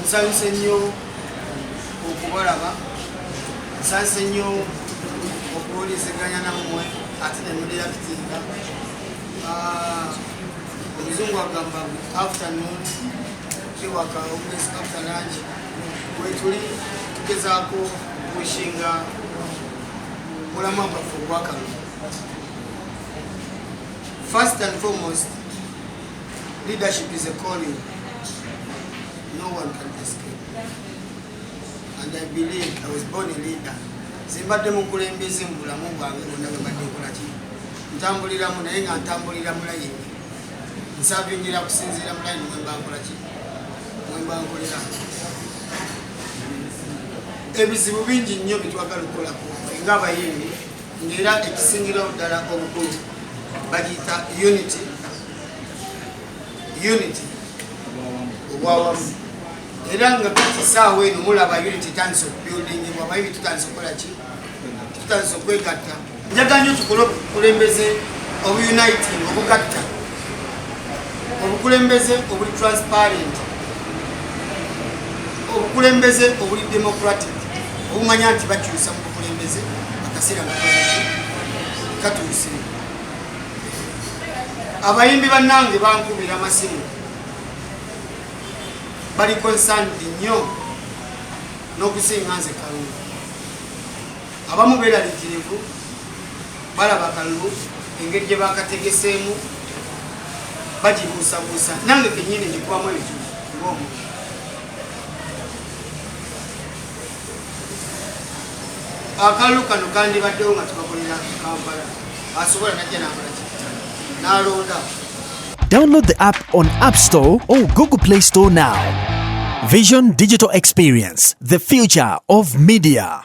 Nsanyuse nnyo okubalaba, nsanyuse nnyo okuwuliziganya nammwe ate ne mureactinga. Omuzungu agamba afternoon ewaka, always after lunch. Wetuli tugezaako kupushinga mulamwa gwaffe ogwakalulu. First and foremost, leadership is a calling no one can escape, and I believe I was born a leader. Simbadde mukulembeze mu bulamu bwange bwonna bwe mbadde nkola ki, ntambuliramu, naye nga ntambulira mu layini, nsavingira kusinziira mu layini mwemba nkola ki, mwemba nkolera. Ebizibu bingi nnyo byetwagala okukolako ng'abayimbi, ng'era ekisingira ddala obukulu bagiyita unity, unity obwawamu. Era nga kati saawa eno mulaba unity etandise okubuildingibwa, abayimbi tutandise okukola ki, tutandise okwegatta. Njagala nnyo tukole obukulembeze obuuniting, obugatta, obukulembeze obuli transparent, obukulembeze obuli democratic, obumanya nti bakyusa mu bukulembeze akaseera nga katuuse. Abayimbi bannange bankubira amasimu, bali concerned nnyo n'okusinga nze Kalulu. Abamu beeralikirivu, balaba kalulu engeri gye bakategeseemu bagibuusabuusa. Nange kenyini ngikubamu ebitundu ng'omuntu. Akalulu kano kandibaddewo nga tubakolera Kampala, asobola najja nakola ki, n'alonda. Download the app on App Store or Google Play Store now. Vision Digital Experience, the future of media.